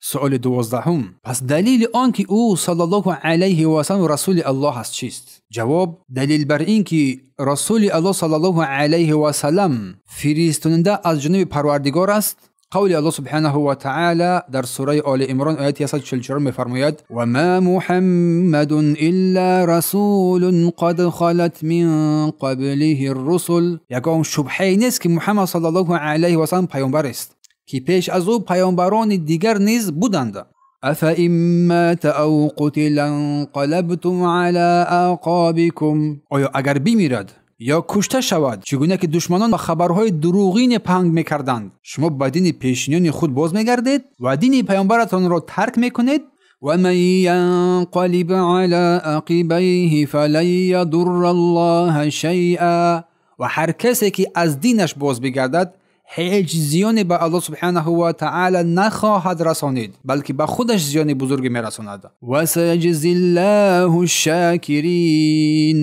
Суоли 12. Пас далили он ки ӯ саллаллоҳу алайҳи васаллам расули Аллоҳ аст чист? Ҷавоб: далил бар ин ки расули Аллоҳ саллаллоҳу алайҳи васаллам фиристонда аз ҷониби Парвардигор аст. Қавли Аллоҳ субҳанаҳу ва таъала дар сураи Оли Имрон ояти 144 мефармояд: ва ма Муҳаммадун илла расулун қад халат мин қаблиҳи ррусул. Ягон шубҳае нест ки Муҳаммад саллаллоҳу алайҳи васаллам паёмбар аст, ки пеш аз ӯ паёмбарони дигар низ буданд. Афа ин мата ав қутила инқалабтум ала ақобикум. Оё агар бимирад ё кушта шавад, чӣ гуна ки душманон ба хабарҳои дурӯғине панг мекарданд, шумо ба дини пешиниёни худ боз мегардед ва дини паёмбаратонро тарк мекунед? Ва ман янқалиб ала ақибайҳи фалан ядурра Аллоҳа шайъа. Ва ҳар касе ки аз динаш боз бигардад, ҳеҷ зиёне ба Аллоҳ субҳанаҳу ва таъала нахоҳад расонид, балки ба худаш зиёни бузурге мерасонад. Ва саяҷзи Аллоҳу шокирин.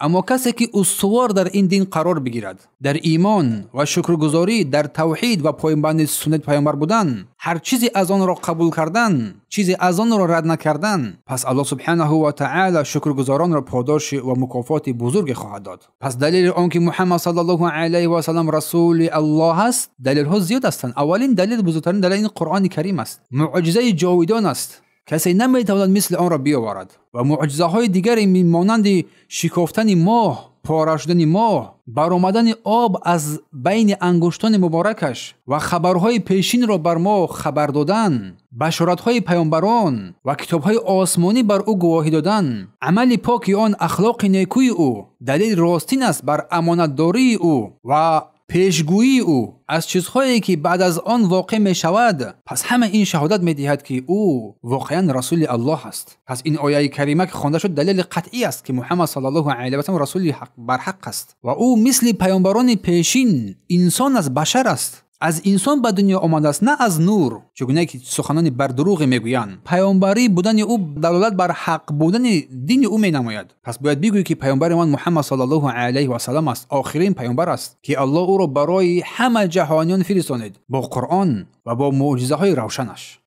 Аммо касе ки устувор дар ин дин қарор бигирад, дар имон ва шукргузорӣ, дар тавҳид ва пойбанди суннати паёмбар будан, ҳар чизе аз онро қабул кардан, чизе аз онро рад накардан, пас Аллоҳ субҳанаҳу ва таъала шукргузоронро подош ва мукофоти бузурге хоҳад дод. Пас далели он ки Муҳаммад саллаллоҳу алайҳи васаллам расули Аллоҳ аст, далелҳо зиёд ҳастанд. Аввалин далел, бузургтарин далел ин Қуръони Карим аст. Муъҷизаи ҷовидон аст. Касе наметавонад мисли онро биёварад. Ва муъҷизаҳои дигаре монанди шикофтани моҳ, пора шудани моҳ, баромадани об аз байни ангуштони муборакаш ва хабарҳои пешинро бар мо хабар додан, башоратҳои паёмбарон ва китобҳои осмонӣ бар ӯ гувоҳӣ додан, амали поки он, ахлоқи некӯи ӯ далели ростин аст бар амонатдории ӯ ва пешгӯии ӯ аз чизҳое ки баъд аз он воқеъ мешавад. Пас ҳама ин шаҳодат медиҳад ки ӯ воқеан расули Аллоҳ аст. Пас ин ояи карима ки хонда шуд далели қатъӣ аст ки Муҳаммад саллаллоҳу алайҳи васаллам расули барҳақ аст ва ӯ мисли паёмбарони пешин инсон аст, башар аст. Аз инсон ба дунё омадааст, на аз нур, чугуна ки суханони бардурӯғе мегӯянд. Паёмбарӣ будани ӯ далолат бар ҳақ будани дини ӯ менамояд. Пас бояд бигӯӣ ки паёмбари ман Муҳаммад саллаллоҳу алайҳи васаллам аст, охирин паёмбар аст ки Аллоҳ ӯро барои ҳама ҷаҳониён фиристонид бо Қуръон ва бо муъҷизаҳои равшанаш.